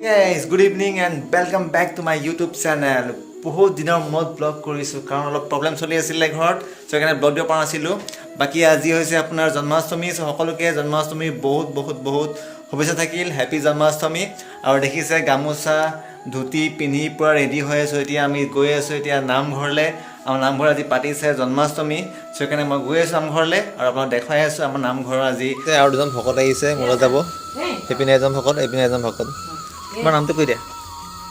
Guys, good evening and welcome back to my YouTube channel. বহুত দিনৰ মূৰত blog কৰিছোঁ, কাৰণ অলপ প্ৰব্লেম চলি আছিলে ঘৰত। চ' সেইকাৰণে ব্লগ দিব পৰা নাছিলোঁ। বাকী আজি হৈছে আপোনাৰ জন্মাষ্টমী। চ' সকলোকে জন্মাষ্টমীৰ বহুত বহুত বহুত শুভেচ্ছা থাকিল। হেপী জন্মাষ্টমী। আৰু দেখিছে, গামোচা ধুতি পিন্ধি পূৰা ৰেডি হৈ আছোঁ। এতিয়া আমি গৈ আছোঁ এতিয়া নামঘৰলৈ। আমাৰ নামঘৰ আজি পাতিছে জন্মাষ্টমী। চ' সেইকাৰণে মই গৈ আছোঁ নামঘৰলৈ আৰু আপোনাক দেখুৱাই আছোঁ আমাৰ নামঘৰৰ আজি। আৰু দুজন ভকত আহিছে, মোৰ লগত যাব। সেইপিনে এজন ভকত, এইপিনে এজন ভকত। তোমাৰ নামটো কৈ দিয়া।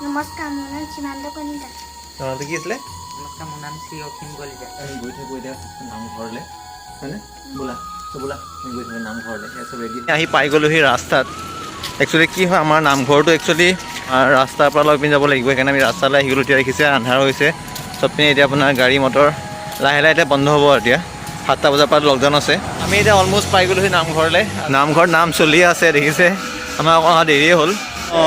নমস্কাৰ, মোৰ নাম সীমান্ত কলিতা। তোমাৰ নামটো কি আছিলে? নমস্কাৰ, মোৰ নাম শ্ৰী অসীম কলিতা। আমি গৈ থাকোঁ এতিয়া নামঘৰলৈ, হয়নে? বোলা চ' বোলা, আমি গৈ থাকোঁ নামঘৰলৈ। ইয়াত চব ৰেডি। আহি পাই গ'লোহি ৰাস্তাত। একচুৱেলি কি হয়, আমাৰ নামঘৰটো একচুৱেলি ৰাস্তাৰ পৰা অলপ পিনে যাব লাগিব। সেইকাৰণে আমি ৰাস্তালৈ আহি গ'লোঁ। এতিয়া দেখিছে, আন্ধাৰ হৈছে চব পিনে। এতিয়া আপোনাৰ গাড়ী মটৰ লাহে লাহে এতিয়া বন্ধ হ'ব। এতিয়া 7টা বজাৰ পৰা লকডাউন আছে। আমি এতিয়া অলমষ্ট পাই গ'লোহি নামঘৰলৈ। নামঘৰত নাম চলি আছে, দেখিছে। আমাৰ অকণ অহা দেৰিয়ে হ'ল। অঁ।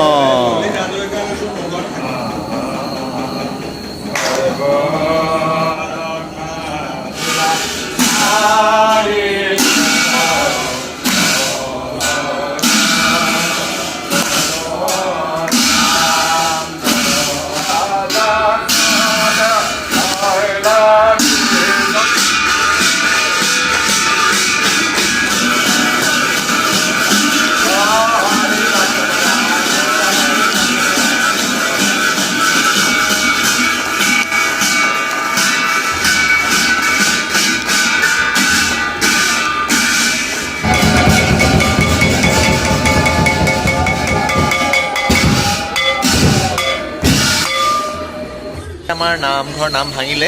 আমাৰ নামঘৰ নাম ভাঙিলে।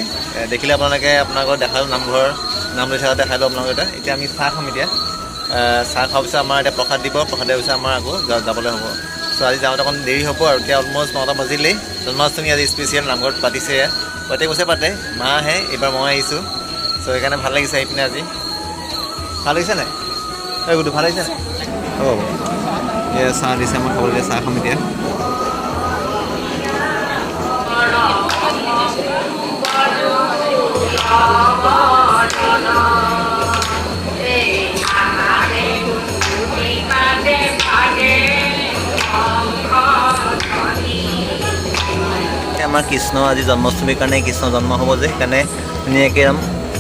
দেখিলে আপোনালোকে, আপোনালোকক দেখালোঁ, নামঘৰ নাম লৈ থকা দেখালোঁ আপোনালোকে। এতিয়া আমি চাহ খাম। এতিয়া চাহ খোৱাৰ পিছত আমাৰ এতিয়া প্ৰসাদ দিব। প্ৰসাদ দিয়াৰ পিছত আমাৰ আকৌ যাবলৈ হ'ব। চ' আজি যাওঁতে অকণ দেৰি হ'ব। আৰু এতিয়া অলমষ্ট 9টা বাজিলেই। জন্মাষ্টমী আজি স্পেচিয়েল নামঘৰত পাতিছে ইয়াত। প্ৰত্যেক বছৰে পাতে, মা আহে, এইবাৰ মই আহিছোঁ। চ' সেইকাৰণে ভাল লাগিছে আহি পিনে আজি। ভাল লাগিছে নাই? এই গুডু, ভাল লাগিছে নাই? হ'ব হ'ব। এয়া চাহ দিছে আমাক খাবলৈ। চাহ খাম এতিয়া। আমাৰ কৃষ্ণ আজি জন্মাষ্টমীৰ কাৰণে, কৃষ্ণ জন্ম হ'ব যে, সেইকাৰণে ধুনীয়াকৈ একদম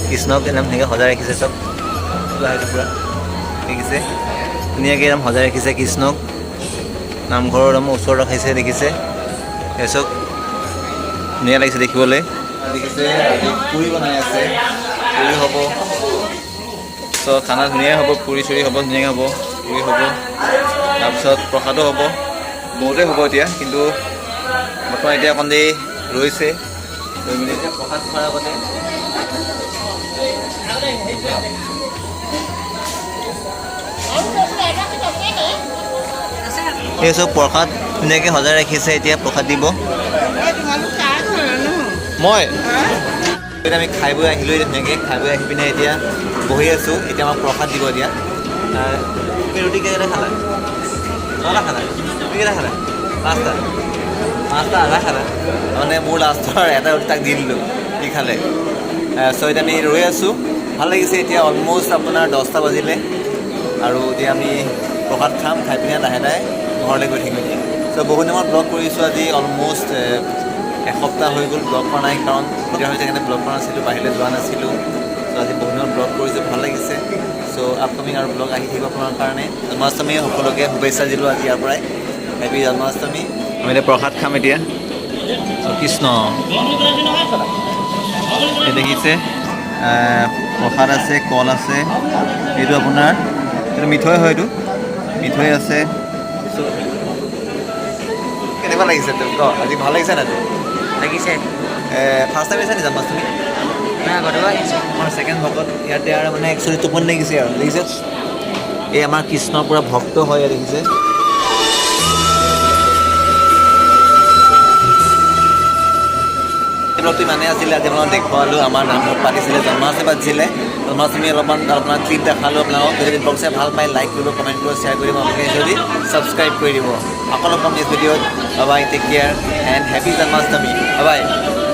কৃষ্ণক একদম ধুনীয়াকৈ সজাই ৰাখিছে চব। পূৰা দেখিছে, ধুনীয়াকৈ একদম সজাই ৰাখিছে কৃষ্ণক। নামঘৰৰ একদম ওচৰত ৰাখিছে, দেখিছে। এই চব ধুনীয়া লাগিছে দেখিবলৈ। দেখিছে, আজি পুৰি বনাই আছে, পুৰি হ'ব। চ' খানা ধুনীয়াই হ'ব, পুৰি চুৰি হ'ব, ধুনীয়াকৈ হ'ব, পুৰি হ'ব, তাৰপিছত প্ৰসাদো হ'ব, বহুতেই হ'ব এতিয়া। কিন্তু বৰ্তমান এতিয়া অকণ দেৰি ৰৈছে, ৰৈ মেলি এতিয়া প্ৰসাদ খোৱাৰ আগতে। এই চব প্ৰসাদ ধুনীয়াকৈ সজাই ৰাখিছে, এতিয়া প্ৰসাদ দিব। মই এতিয়া আমি খাই বৈ আহিলোঁ। এতিয়া ধুনীয়াকৈ খাই বৈ আহি পিনে এতিয়া বহি আছোঁ। এতিয়া আমাক প্ৰসাদ দিব। এতিয়া তুমি ৰুটি কেইটা খালা? ছটা খালা। তুমি কেইটা খালা? পাঁচটা। পাঁচটা আধা খালা। মানে মোৰ লাষ্টৰ এটা ৰুটি তাক দি দিলোঁ, সি খালে। চ' এতিয়া আমি ৰৈ আছোঁ, ভাল লাগিছে। এতিয়া অলমষ্ট আপোনাৰ 10টা বাজিলে আৰু এতিয়া আমি প্ৰসাদ খাম, খাই পিনে লাহে লাহে ঘৰলৈ গৈ থাকিম এতিয়া। চ' বহুত দিনত ব্লগ কৰিছোঁ আজি। অলমষ্ট এসপ্তাহ হৈ গ'ল ব্লগ কৰা নাই, কাৰণ দিগদাৰ হৈছে কাৰণে ব্লগ কৰা নাছিলোঁ, বাহিৰলৈ যোৱা নাছিলোঁ। চ' আজি বহুত দিনত ব্লগ কৰিছোঁ, ভাল লাগিছে। চ' আপকামিং আৰু ব্লগ আহি থাকিব আপোনাৰ কাৰণে। জন্মাষ্টমী সকলোকে শুভেচ্ছা দিলোঁ আজি ইয়াৰ পৰাই। হেপী জন্মাষ্টমী। আমি এতিয়া প্ৰসাদ খাম এতিয়া। চ' কৃষ্ণ, এই দেখিছে, প্ৰসাদ আছে, কল আছে, এইটো আপোনাৰ এইটো মিঠৈ হয়, এইটো মিঠৈ আছে। চ' কেনেকুৱা লাগিছে তোৰ ক আজি? ভাল লাগিছে নাই তোৰ? লাগিছে। ফাৰ্ষ্ট টাইম আহিছা নি জন্মাষ্টমী? নাই, আগতেও আহিছোঁ। আমাৰ ছেকেণ্ড ভকত ইয়াতে। আৰু মানে একচুৱেলি টোপনি লাগিছে আৰু দেখিছে, এই আমাৰ কৃষ্ণৰ পূৰা ভক্ত হয়, ইয়াত দেখিছে। এই ব্লগটো ইমানেই আছিলে। আজি আপোনালোক দেখুৱালোঁ, আমাৰ নামঘৰত পাতিছিলে, জন্মাষ্টমী পাতিছিলে। জন্মাষ্টমী অলপমান আপোনাৰ ক্লিপ দেখালোঁ আপোনালোকক। যদি ব্লগ চাই ভাল পায়, লাইক কৰিব, কমেণ্ট কৰিব, শ্বেয়াৰ কৰিব, আপোনালোকে যদি ছাবস্ক্ৰাইব কৰি দিব। আকৌ লগ পাম নেক্সট ভিডিঅ'ত। Bye, take care and happy Janmashtami. Bye.